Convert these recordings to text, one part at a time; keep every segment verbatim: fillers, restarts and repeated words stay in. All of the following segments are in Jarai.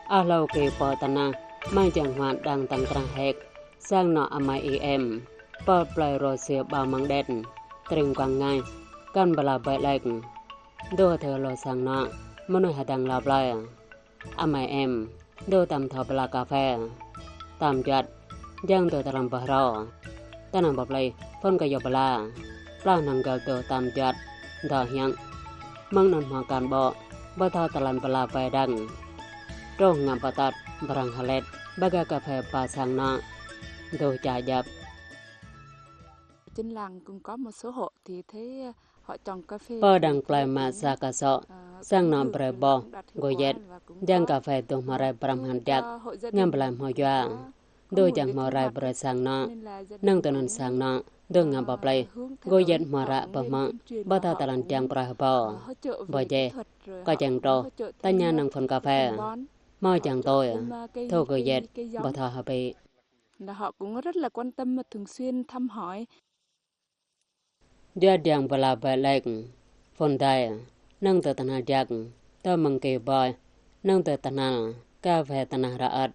Hlâo kơ pơ tơnah, mă jang hmua đang tăng krah hek. Sang anŏ amai ih em, pơ plơi Russia ƀâo mơ̆ng đet, tring kuang ngai, kăn pơla ƀơi lek. Dŏ thơ lŏ sang anŏ, mơnuih hơdang lăp plơi. Amai em, dŏ tăm thâo pơla kaphê. Tăm juăt, jang dŏ tơlăm bơh rô. Tơnah pơplih, phŭn kơ yua pơla. Plah năng găl dŏ tăm juăt, dŏ hiăng. Mơ̆ng anŭn hmâo kăn ƀô̆, ƀu thâo tơlăm pơla pơdăng. Truh ngă pơtăt, brăng hơlet, ƀơi gah kaphê pơ sang anŏ. Dŏ ča jăp. Trên làng cũng có một số hộ thì thấy họ trồng cà phê. Pơ đang plơi mă sa kơsŏ, sang anŏ brơi ƀô̆, gô yet, jang kaphê dŏ hmâo rai prăm hăn jăk, ngă pơla hmâo yua. Dŏ jang hmâo rai brơi sang anŏ, năng tơnŭn sang anŏ, dŏ ngă pơplih, gô yet hmâo ră pơhmư̆, ƀu thâo tơlăn jang prơi hơbâo. Ƀơi jeh, kơ jang truh, tơña năng phŭn kaphê. Hmâo jang tui, thâo gô yet, ƀu thâo hơbĭ. Là họ cũng rất là quan tâm và thường xuyên thăm hỏi. Djă jang pơla ƀơi lek, phŭn đai, năng tơ tơhnal jăk, tơ mơ̆ng kơ ƀơi, năng tơ tơhnal, kaphê tơnah rơăt,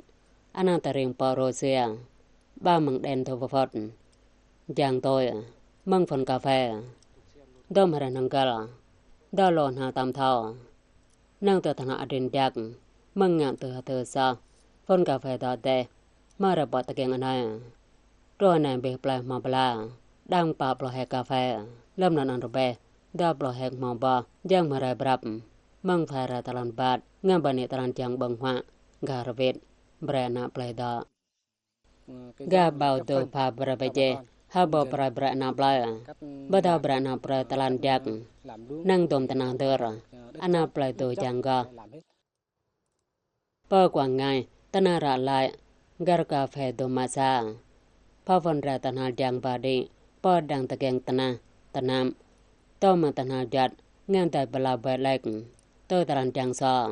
ană tơring pơ Russia, ƀâo mơ̆ng đen thâo pơphŭt. Jang tui, mơ̆ng phŭn kaphê, dŏ mơ̆ rai năng găl, dŏ lŏ hnal tăm thâo. Năng tơ tơhnal adrin jăk, mơ̆ng ngă tơ hơtơ soh, phŭn kaphê dŏ dêh, mă rơbŏt tơkeng anai. Truh anai ƀơi plơi hmâo pơla, đang pă pluh hek kaphê, lơ̆m anŭn rơbeh, dua pluh hek hmâo ƀô̆, jang mơ̆ rai prăp, mơ̆ng phara tơlăn ƀat, ngă bơni tơlăn jang ƀơ̆ng huă, gah rơwit, brơi ană plơi dŏ. Gah ƀâo dŏ pha brơi pơjeh, hơbâo brơi brơi ană plơi. Ƀu thâo brơi ană plơi tơlăn jăk. Năng dŏm tơnah dơr, ană plơi dŏ jang gah. Pơ kuang ngai, tơnah ră lăi, găr kaphê dŏ mă sa. Pha phŭn rai tơhnal jang ba đĭ, pơ đang tơkeng tơnah, tơnap. Tơ mă tơhnal juăt, ngă dai pơla ƀơi lek, tơ tơlăn jang sô.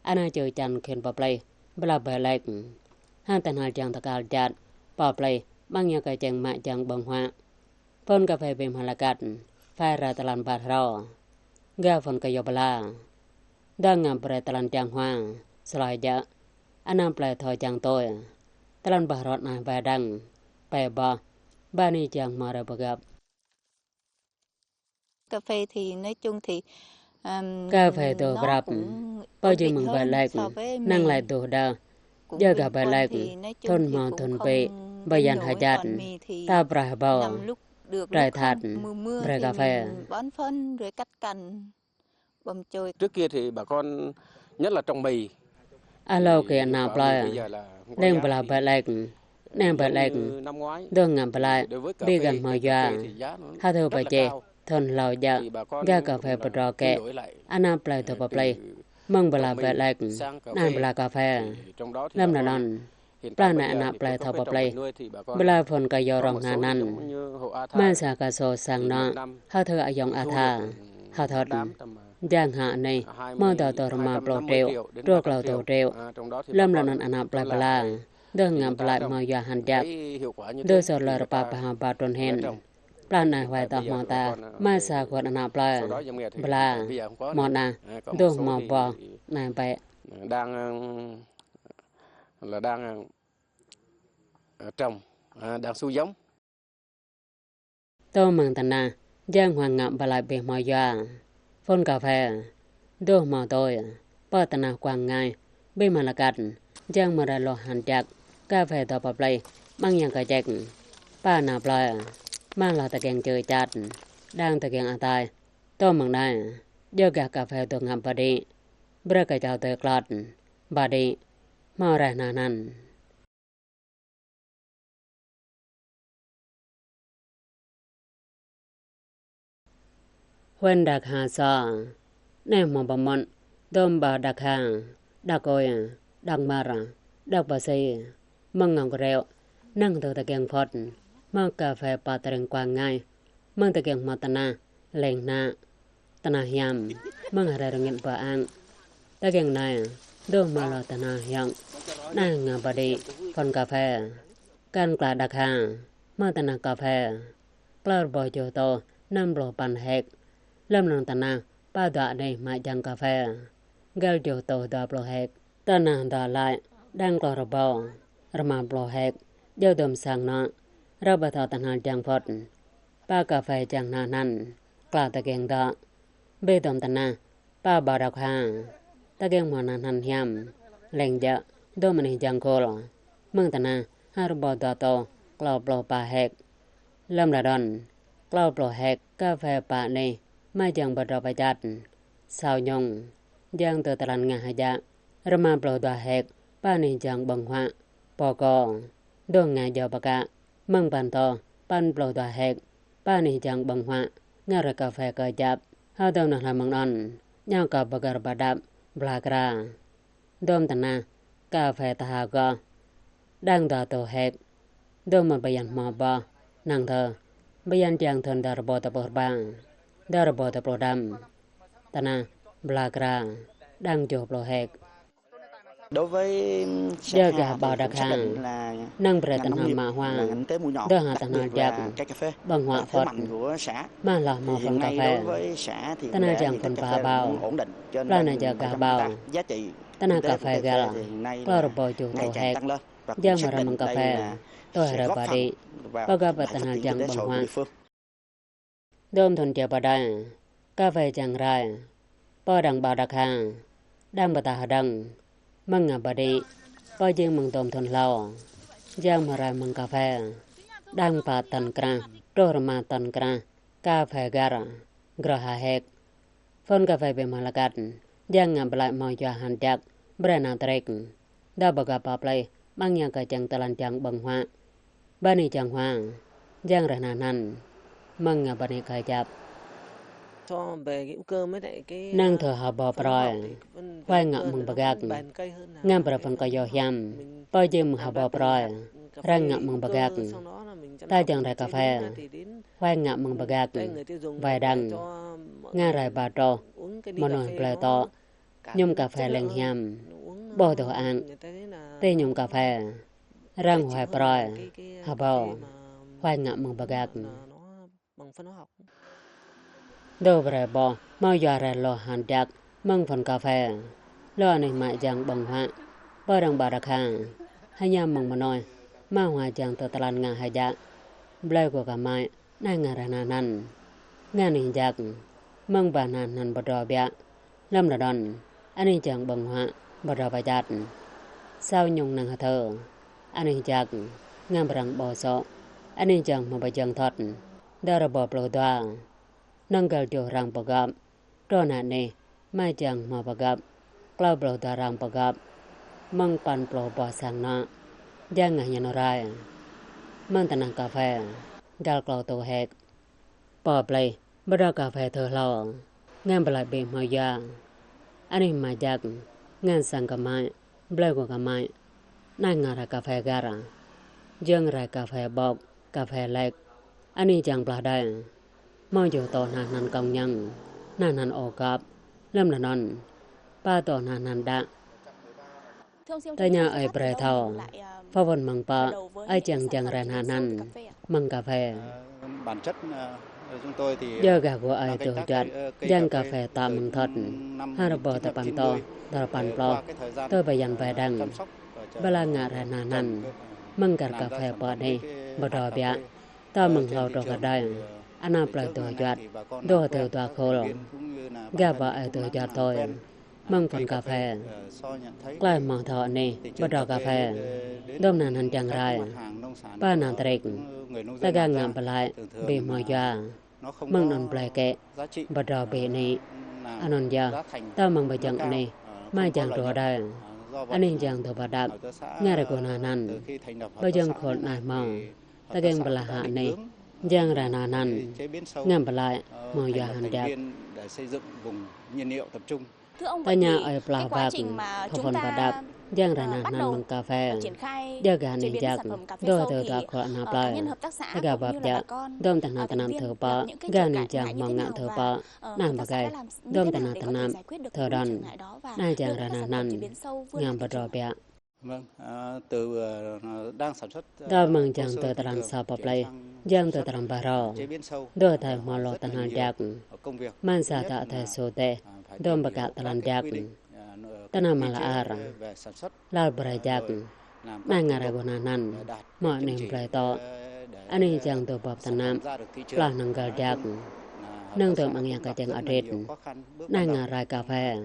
Ană čư̆ čan khĭn pơplih, pơla ƀơi lek. Hăng tơhnal jang tơkal jăt, pơplih, mơ̆ng yua kơ čeng mă jang ƀơ̆ng huă. Phŭn kaphê ƀing hmâo lăk kăt, phai rai tơlăn ƀat hrô. Gah phŭn kơ yua pơla. Dŏ ngă brơi tơlăn jang huă, sơlơi jă. Ană plơi thâo jang tui. Tơlăn ƀah hrô anai pơdăng, pơƀah, ƀơi anai jang hmâo rai pơgăp. Cà phê thì nói chung thì, ừm, kaphê dŏ prăp, pơ jing mơ̆ng ƀơi lek, năng lăi dŏ đah. Djơ̆ gah ƀơi lek, thŭn hmâo thŭn bĕ, ƀơi yan hơjăt, ta prah hơbâo, rai that, brơi kaphê. Trước kia thì bà con, nhất là trồng mì, Hlâo kơ ană plơi, leng pơla ƀơi lek, neng ƀơi lek, dŏ ngă pơlai, ƀing gah hmâo yua, hơtơ pơjeh, thŭn hlâo djơ̆, gah kaphê pơdrô kĕ, ană plơi dŏ pơplih, mơ̆ng pơla ƀơi lek, neng pơla kaphê. Lơ̆m anŭn, plah anai ană plơi thâo pơplih, pơla phŭn kơ yua rŏng hơnăn. Mă sa kơsŏ sang anŏ, hơtơ ayŏng atha, hơtơ̆t. Jang hă anai, hmâo dŏ tơ̆ rơma pluh triệu, truh klâo rơtuh triệu. Lơ̆m anŭn ană plơi pơla, dŏ ngă pơlai hmâo yua hăn jăk. Dŏ sơlơi rơpa pơhao ba trun hĭn. Plah anai huai tŏ hmâo ta, mă sa kơ̆t ană plơi. Pơla, hmâo anai, dŏ hmâo boh, anai bĕ. Đang, là đang, à, trồng, à, đang xu giống. Tơ mơ̆ng tơnah, jang hmâo ngă pơlai ƀing hmâo yua. Phŭn kaphê, dŏ hmâo tui, pơ tơnah kuang ngai, ƀing hmâo lăk kăt, jang mơ̆ rai lŏ hăn jăk, kaphê dŏ pơplih, mơ̆ng yua kơ jek. Pơ ană plơi, mă lŏ tơkeng čư̆ čat, đang tơkeng ataih. Tơ mơ̆ng anai, djơ̆ gah kaphê dŏ ngă ba đĭ, brơi kơ čao tui klot, ba đĭ, hmâo rai hơnăn hơnăn. Huyện Đắk Hà sô, neh hmâo pơmŭt, dŏm ƀă Đắk Hà, Đắk Ôi, Đắk Măr, Đắk Pơsê, mơ̆ng ngŏ reo, năng dŏ tơkeng phŭt, hmâo kaphê pơ tơring kuang ngai, mơ̆ng tơkeng hmâo tơnah, leng hnă, tơnah hiam, mơ̆ng hrơi rơngit pơang. Tơkeng anai, dŏ hmâo lŏ tơnah hiam, anai ngă ba đĭ, phŭn kaphê. Kăn kla Đắk Hà, hmâo tơnah kaphê. Klâo rơbâo juh rơtuh, năm pluh păn hek. Lơ̆m anŭn tơnah, pă dŏ anai mă jang kaphê. Găl juh rơtuh dua pluh hek. Tơnah dŏ glaĭ, đang klâo rơbâo, rơma pluh hek, djơ̆ dôm sang anŏ, rơbâo thâo tơhnal jang phŭt. Pă kơphê jang hna anăn, klă tơkeng dŏ. Bĕ dôm tơnah, pă ƀâo đŏk ha. Tơkeng hmâo hna anăn hiam, leng djơ̆, dôm anih jang khul. Mơ̆ng tơnah, ha rơbâo dua rơtuh, klâo pluh pă hek. Lơ̆m đơđon, klâo pluh hek, kơphê pă anih, mă jang pơdrŏ pơčăt. Sao Nhung, jang tơ tơlan ngă hơjă, rơma pluh dua hek, pă anih jang ƀơ̆ng huă, Pô Kô. Dŏ ngă djơ̆ pơkă, mơ̆ng păn rơtuh, păn pluh dua hek, pă anih jang ƀơ̆ng huă, ngă ruai kơphê kơjăp, hơdôm nao hlơi mơ̆ng anŭn, ñu kơ pơgăr pơdăp, blah kra. Dôm tơnah, kơphê tơha gŏ, đang dua rơtuh hek, dôm mơ̆n bơyan hmâo boh, năng thơ, bơyan jang thŭn dua rơbâo dua pluh rơbâo, dua rơbâo dua pluh đăm. Tơnah, blah kra, đang tơjuh pluh hek. Djơ̆ gah ƀâo đŏk ha, năng brơi tơhnal mă huă, dŏ ha tơhnal jăk, ƀơ̆ng huă phŭt, mă hloh hmâo phŭn kơphê. Tơnah jang phŭn pha ƀâo, pla anai djơ̆ gah ƀâo. Tơnah kơphê găl, klâo rơbâo tơjuh rơtuh hek, jang mơrơmơ̆ng kơphê, tui hrơi pơđĭ, pơgăp pơ tơhnal jang ƀơ̆ng huă. Dôm thŭn čê pơđai, kơphê jang rai, pơ đang ƀâo đŏk ha, đang pơtah hơđơ̆ng, mơ̆ng ngă pơđĭ, pơjing mơ̆ng dôm thŭn hlâo, jang mơrai mơ̆ng kơphê, đang pă tơ̆n krah, truh rơma tơ̆n krah, kơphê găr, grŏ ha hek. Phŭn kơphê ƀu hmâo lơkăt, jang ngă pơklaih hmâo yua hăn jăk, brơi nao trĕk. Dŏ pơgăp pơ plih, mơ̆ng ia kơ čang tơlan jang ƀơ̆ng huă. Bơni jang huă, jang rơnah anăn, mơ̆ng ngă bơni kơjăp. Năng thơ hơbâo prơi, huai ngă mơ̆ng pơgak. Ngă brơi phŭn kơyâo hiam, pơjing mơ̆ng hơbâo prơi, răng ngă mơ̆ng pơgak. Ta jang rai kơphê, huai ngă mơ̆ng pơgak, wai đang, ngă rai ba truh, mơnuih blơi tŏ, mơñum kơphê leng hiam, ƀôh dŏ ang, tui mơñum kơphê, răng huai prơi, hơbâo, huai ngă mơ̆ng pơgak. Dŏ brơi ƀôh, hmâo yua rai hloh hăn jăk, mơ̆ng phŭn kơphê. Lu anih mă jang ƀơ̆ng huă, pơ đang ƀâo đŏk ha, hơñam mơ̆ng mơnuih, mă huă jang tơ tơlan ngă hơjă, blơi gô kơmăi, anai ngă rơnah anăn. Ngă anih jăk, mơ̆ng ba rơnah anăn pơdrŏ biă, lơ̆m đơđon, anih jang ƀơ̆ng huă, pơdrŏ pơčăt. Sao Nhung năng hơthơ, anih jăk, ngă pơrăng ƀâo sô̆, anih jang hmâo pơjing thŏt, dua rơbâo pluh dua. Năng găl tơjuh răng pơgăp, truh anai anih, mă jang hmâo pơgăp, klâo pluh dua răng pơgăp, mơ̆ng păn pluh boh sang anŏ, jang ngă hiam rai. Mơ̆ng tơnah kơphê, găl klâo rơtuh hek. Pơ plih, pơdrŏ kơphê thơ hlâo, ngă pơklaih ƀu hmâo yua. Anih mă jăk, ngă sang kơmăi, blơi gô kơmăi, anai ngă rai kơphê găr, jang rai kơphê ƀok, kơphê lek, anih jang blah đai. Hmâo tơjuh rơtuh rơnah anăn kông ñăng, rơnah anăn ô găp, lơ̆m đơđon, pă rơtuh rơnah anăn đă. Tơña ơi brơi thâo, pha phŭn mơ̆ng pă, ơi čang jang rai rơnah anăn, mơ̆ng kơphê. Djơ̆ gah gô ơi tơjuăt, jang kơphê tŏ mơ̆ng thŏt, ha rơbâo tơpăn rơtuh, tơpăn pluh, tui bơyan wai đang, pơala ngă rai rơnah anăn, mơ̆ng găr kơphê pơ anih, pơdrŏ biă, tŏ mơ̆ng hlâo truh kơ đai, ană plơi tơjuăt, dŏ tơ dua khul. Gah pơ ơi tơjuăt tui, mơ̆ng phŭn kơphê. Klaih hmâo thâo anih, pơdrŏ kơphê. Dôm rơnah anăn jang rai, pơ nao trĕk. Ta gah ngă pơklaih, ƀu hmâo yua. Mơ̆ng anŭn plơi kĕ, pơdrŏ ƀu anih. Anŭn yơh, tŏ mơ̆ng pơjing anih, mă jang truh đai. Anih jang dŏ pơdăp, ngă rai gô rơnah anăn. Pơjing khul anai hmâo, tơkeng pơala ha anih, jang rai rơnah anăn, ngă pơklaih, hmâo yua hăn jăk. Tơña ơi plah wăk, pha phŭn pơdăp, jang rai rơnah anăn mơ̆ng kơphê. Djơ̆ gah anih jăk, dŏ tơ dua khul ană plơi. Ta gah wăp djă, dôm tơhnal tơnap thâo pă, gah anih jang hmâo ngă thâo pă, ană pơkeh, dôm tơhnal tơnap, thâo đon, anai jang rai rơnah anăn, ngă pơdrŏ biă. Dŏ mơ̆ng jang tơ tơlan sa pơ plih, jang tơ tơlan ba rô. Dŏ tơlơi hmâo lu tơhnal jăk. Mơ̆n sa ta tơlơi sô teh, dôm pơkă tơlan jăk. Tơnah mă lăar, lăar brai jak, anai ngă rai gơ̆ hơnăn, hmâo anih blai tŏ, anih jang dŏ bưp tơnap, plah năng găl jak, năng dŏ mơ̆ng yang kơčeng adit, anai ngă rai cà phê,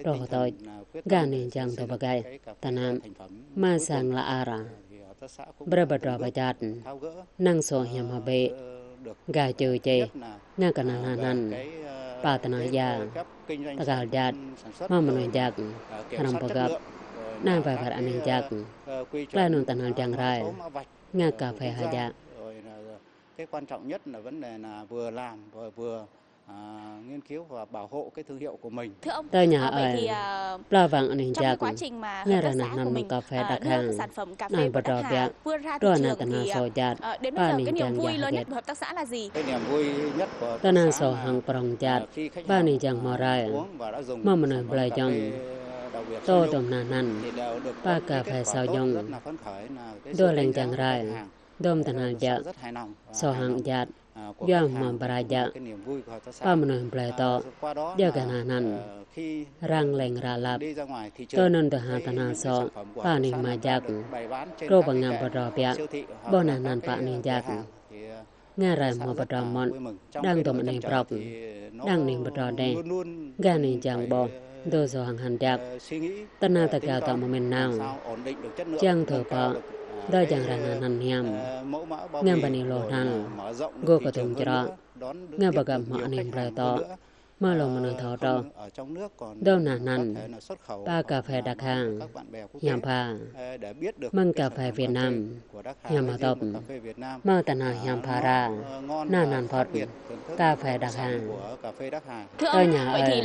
truh tôč, gah anih jang dŏ bơgaih, tơnap, mă sang lăar, brơi pơtrô pơčat, năng sô hiam hơbĭ, gah čư̆ čih, ngă kơ anăn hơnăn, pă tơnah ia, tơgal jat, hmâo mơnuih jak, hrăm pơgop, anai wai war anih jak, tơlơi anŭn tơhnal jang rai, ngă cà phê hơjă. Cái quan trọng nhất là vấn đề là vừa làm, vừa, vừa, à, nghiên cứu và bảo hộ cái thương hiệu của mình. Tơña ơi, plah wang anih jak, ngă rai hơnăn mơ̆ng cà phê Đak Hang, anăn pơtrô biă, truh anai tơhnal sô jat, pă anih jang ia hơget. Cái niềm vui nhất của hợp tác xã là gì? Tơhnal sô hăng prong jat, pă anih jang hmâo rai, hmâo mơnuih blai jŏm, tŏ dŏm hơnăn, pă cà phê Sao Nhung, dŏ leng jang rai, dŏm tơhnal jă, sô hăng jat, yua hmâo bra jă, pă mơnuih blai tŏ, djơ̆ gah hơnăn, răng leng ră lăp, tui anŭn dŏ hăng tơhnal sô, pă anih mă jak, truh pơ ngă pơtrô biă, ƀuh hơnăn pă anih jak. Ngă rai hmâo pơtrô mơ̆n, đang dŏm anih prŏk, đang anih pơtrô đeh, gah anih jang ƀuh, dŏ sô hăng hơnăn jak. Tơnah tơgao dŏ mơ̆ng min nao, jang thơ pă, dŏ jang rai hơnăn hiam, ngă bơni lŏ hơnăn, gŏ kơdŭng črŏ, ngă pơgop hmâo anih blai tŏ, hmâo lu mơnuih thâo truh, dŏm hơnăn, pă cà phê Đak Hang, hiam pha, mơ̆ng cà phê Việt Nam, hiam hơtŭp, hmâo tơhnal hiam pha ra, hơnăn phŏt, cà phê Đak Hang. Tơña ơi,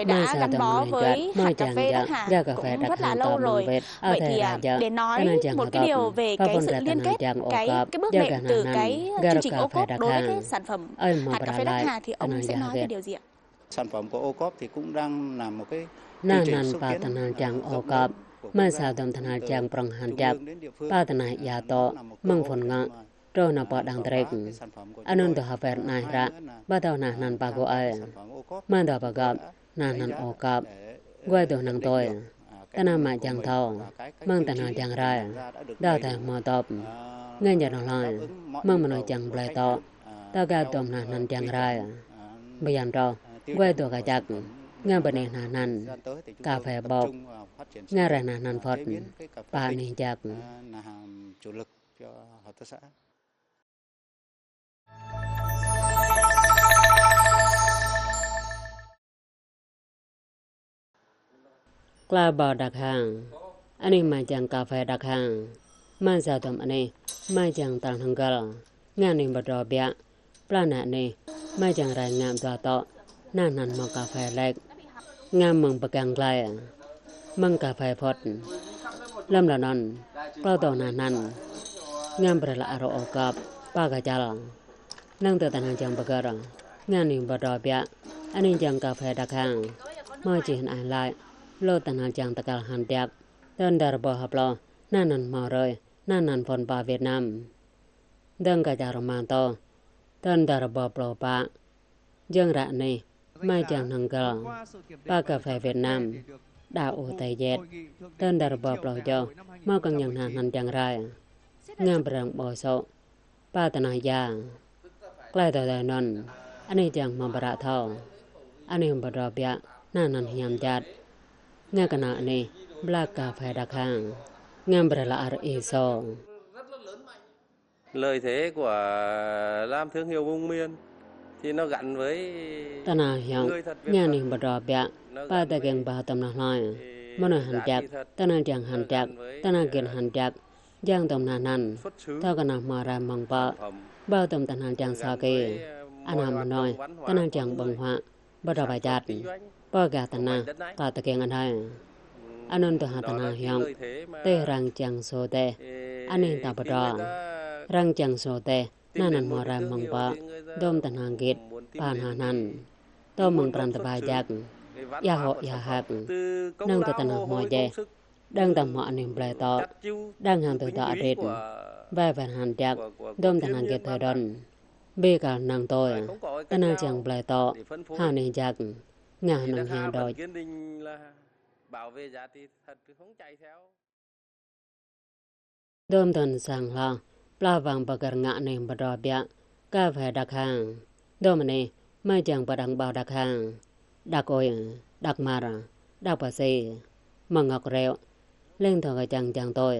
anai sa dŏm mơnuih juăt, hmâo jang jă, gah cà phê Đak Hang tŏ mơ̆ng wĕt, ơ thê ra jă, tơhnal jang hơtŭp, pă phŭn rai tơhnal jang ô cốp, djơ̆ gah hơnăn, gah rŏk cà phê Đak Hang. Ơi hmâo bra lăi, tơhnal jang hơget. Sản phẩm của ô cốp thì cũng đang là một cái chương trình xúc tiến, à, rộng lớn của quốc gia, từ trung ương đến địa phương. Anăn pă tơhnal jang ô cốp, mơ̆ sa dŏm tơhnal jang prŏng hơnăn jak, pă tơnah ia tŏ, mơ̆ng phŭn ngŏ, truh nao pơ đang trek. Anŭn dŏ hơwĕr anai hră, pă dŏ hơnăn pă gơ̆ ơi. Mơ̆ dŏ pơgop, hơnăn ô cốp. Gơ̆ dŏ năng tui. Tơnah mă jang thâo, mơ̆ng tơhnal jang rai, dŏ tơhmô tŏp. Ngă jơnŏ hloi, mơ̆ng mơnuih jang blai tŏ, tơgao dŏm hơnăn jang rai. Bơyan truh, gơ̆ dŏ kơjăk, ngă bơni hơnăn, cà phê ƀôk, ngă rai hơnăn phŏt, pă anih jak. Klao ƀâo Đak Hang. Anih mă jang cà phê Đak Hang. Mơ̆ sa dŏm anih, mă jang tal hơnăn găl. Ngă anih pơtrô biă. Plah anai anih, mă jang rai ngă dua tŏ. Hơnăn hmâo cà phê lek. Ngă mơ̆ng pơgang glai. Mơ̆ng cà phê phŏt. Lơ̆m lŏn anŭn, klâo tŏ hơnăn. Ngă brơi lăar ô cốp, pă kơčăl. Năng dŏ tơhnal jang pơgơ̆r, ngă anih pơtrô biă, anih jang cà phê Đak Hang, hmâo čih hơnăn lăi, lu tơhnal jang tơgal hơnăn jak, tơl dar ƀơ̆ hơplo, hơnăn hmâo rơi, hơnăn phŭn pă Việt Nam. Dơ̆ng kơ čar rơmang tŏ, tơl dar ƀơ̆ pluh pă, jơ̆ng ră anih, mă jang hơnăn găl, pă cà phê Việt Nam, đa u tê jet, tơl dar ƀơ̆ pluh čô, hmâo kơnơ̆ng hơnăn jang rai, ngă brơi ƀơ̆ sŏ, pă tơnah ia. Klai tơdơi anŭn, anih jang hmâo bra thâo. Anih pơtrô biă, hơnăn hiam jat. Ngă kơ anai anih, plah cà phê Đak Hang. Ngă brơi lăar i sô. Lợi thế của làm thương hiệu vùng miền thì nó gắn với tơnah hiam, ngă anih pơtrô biă, pă tơkeng ƀah tơm nao hloi. Mơnuih hơnăn jak, tơnah jang hơnăn jak, tơnah git hơnăn jak. Jang dŏm hơnăn, thâo kơ anăn hmâo rai mơ̆ng pă, ƀâo dŏm tơhnal jang sa kơ, anăn mơnuih, tơhnal jang ƀơ̆ng huă, pơtrô pơčat, pơgah tơnah, kơ tơkeng anai. Anŭn dŏ hăng tơhnal hiam, tơl răng jang sô tơl, anih ta pơtrô. Răng jang sô tơl, hơnăn hmâo rai mơ̆ng pă, dŏm tơhnal git, pă hơnăn. Tŏ mơ̆ng pran tơpă jak, ia hŏ ia hăk, năng dŏ tơhnal hmâo jĕ. Đang tơm hmâo anih blai tŏ, đang hăng tơdơi adit. Wai wan hơnăn jak, dŏm tơhnal git tơdơi. Bơ kal năng tui, tơhnal jang blai tŏ, hăng anih jak, ngă hơnăn hia đôč. Bảo vệ giá trị thật, không chạy theo. Dôm tơ̆n sang hloh, plah wang pơgăr ngă anih pơdrô biă, cà phê đăk hăng. Dôm anih, mơ̆ jang pơđăng ƀâo đăk hăng. Đăk ôi, đăk măr, đăk pơsi, mơ̆ng ngŏk reo, leng thâo kơčăng jang tui.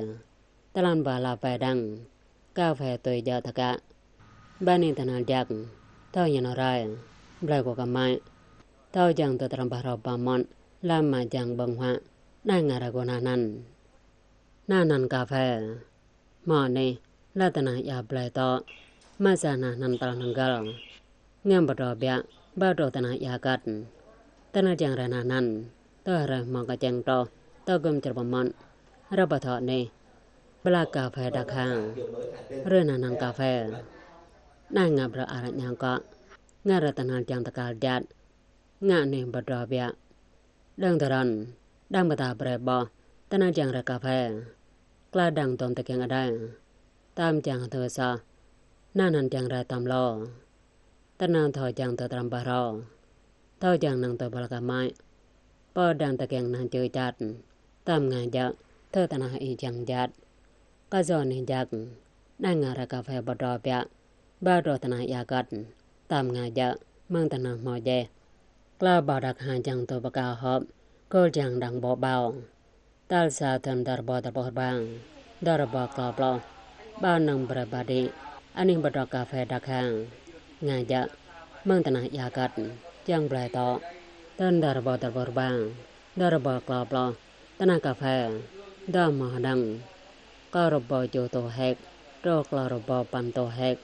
Tơlan ba la pê đăng, cà phê tui jă tơkă. Ba anih tơhnal jak, thâo hiăn rai, blơi kơ kơmai. Thâo jang tơ tram bah rô ba mơ̆n, lăm mă jang ƀơ̆ng huă, anai ngă rai kơ nah anăn. Nah anăn cà phê. Hmâo anih, lă tơnah ia blơi tŏ. Mă sa nah anăn tơl năng găl. Ngă pơdrô biă, ba truh tơnah ia kăt. Tơnah jang rai nah anăn, tơ rai hmâo kơčăng truh, tơ gum čơr pơmŏt. Ră pơthâo anih, plah cà phê đăk hăng. Rai nah anăn cà phê. Anai ngă brơi arăng ñang kŏ. Ngă rai tơhnal jang tơkal jat. Ngă anih pơdrô biă. Đơ̆ng tơrăn, đăng pơtă brơi ƀôh, tơnah jang rai cà phê. Kla đăng tôm tơkeng adai. Tam jang thơ sa. Nah anăn jang rai tam lô. Tơnah thâo jang tơ tram bah rô. Thâo jang năng tơ bal kơmai. Pơ đăng tơkeng nah čư̆ čat. Tam ngă jă, thơ tơnah i jang jat. Kơ yua anih jak, anai ngă rai cà phê pơdrô biă, ba truh tơnah ia kăt, tam ngă jă, mơ̆ng tơnah hmâo jeh. Kla ƀâo đăk hăng jang tui pơkao hŏp, kôl jang đăng ƀô̆ ƀâo. Tal sa thơ̆n dơr ƀô̆ dơr ƀô̆ rbang, dơr ƀô̆ klâo pluh, ƀâo năng brơi ba đĭ, anih pơdrô cà phê đăk hăng. Ngă jă, mơ̆ng tơnah ia kăt, jang blơi tŏ, thơ̆n dơr ƀô̆ dơr ƀô̆ rbang, dơr ƀô̆ klâo pluh, tơnah cà phê, dơ̆ hmâo hơđăng. Klâo rơbâo čô tô hek, truh klâo rơbâo păn tô hek.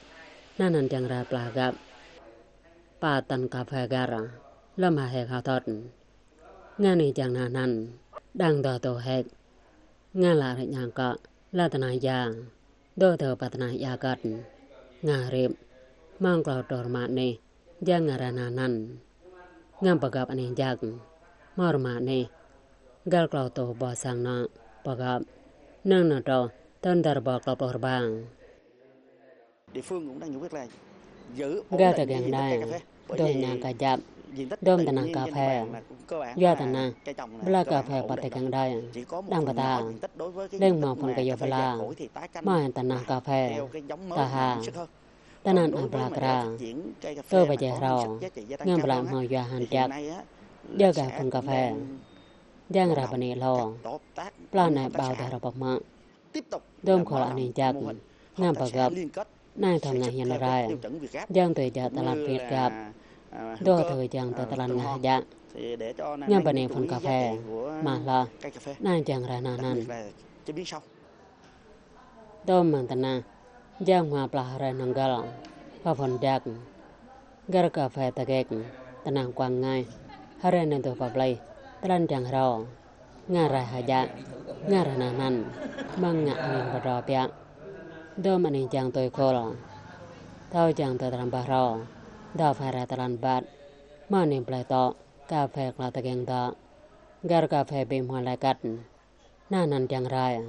Nah anăn jang rai plah găp. Pă tăn cà phê găr, lơ̆m ha hek ha thot. Ngă anih jang nah anăn, đăng dơ̆ tô hek. Ngă lă rai ñang kŏ, lă tơnah ia. Dŏ thâo pă tơnah ia kăt. Ngă rip. Mơ̆ng klâo truh rơma anih, jang ngă rai nah anăn. Ngă pơgăp anih jak. Hmâo rơma anih. Găl klâo tô ƀô̆ sang nŏ, pơgăp. Năng nŏ truh, thơ̆n dơr ƀô̆ klâo pluh rbang. Găl tơkeng đai, dŏ ñang kơ jăp. Dôm tơnah cà phê. Yua tơnah, pla cà phê pă tơkeng đai. Đăng pơtă. Leng hmâo phŭn kơ yua pla. Hmâo tơnah cà phê. Tơha. Tơnah ană pla kra. Tơ pơjeh hrâo. Ngă pla hmâo yua hăn jak. Djơ̆ gah phŭn cà phê. Jang rai bơni hlô. Pla anai ƀâo dơ̆ hrâo pơmă. Dôm khul anih jak. Ngă pơgăp. Anai thâo ngă hiăn rai. Jang tui jă tơlan pit găp. Dŏ thâo jang tui tơlan ngă jă. Ngă bơni phŭn cà phê. Mă hloh. Anai jang rai nah anăn. Dôm mơ̆ng tơnah, jang hmua plah rai năng găl, pha phŭn jak. Găr cà phê tơgek, tơnah kuang ngai, rai năng tơ pha plih, tơlan jang hrâo. Ngă rai ha jă, ngă rai nah anăn, mơ̆ng ngă anih pơdrô biă. Dôm anih jang tui khul. Thâo jang tui tram bah hrâo, dŏ pha rai tơlan ƀat. Mơ̆ anih blơi tŏ, cà phê klâo tơkeng dŏ. Găr cà phê ƀĭ hmua lai kăt. Nah anăn jang rai.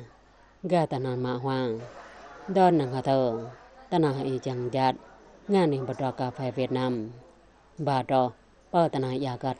Gah tơnah mă huang. Dŏ năng hơtơ. Tơnah i jang jat. Ngă anih pơdrô cà phê Việt Nam. Ba truh. Pơ tơnah ia kăt.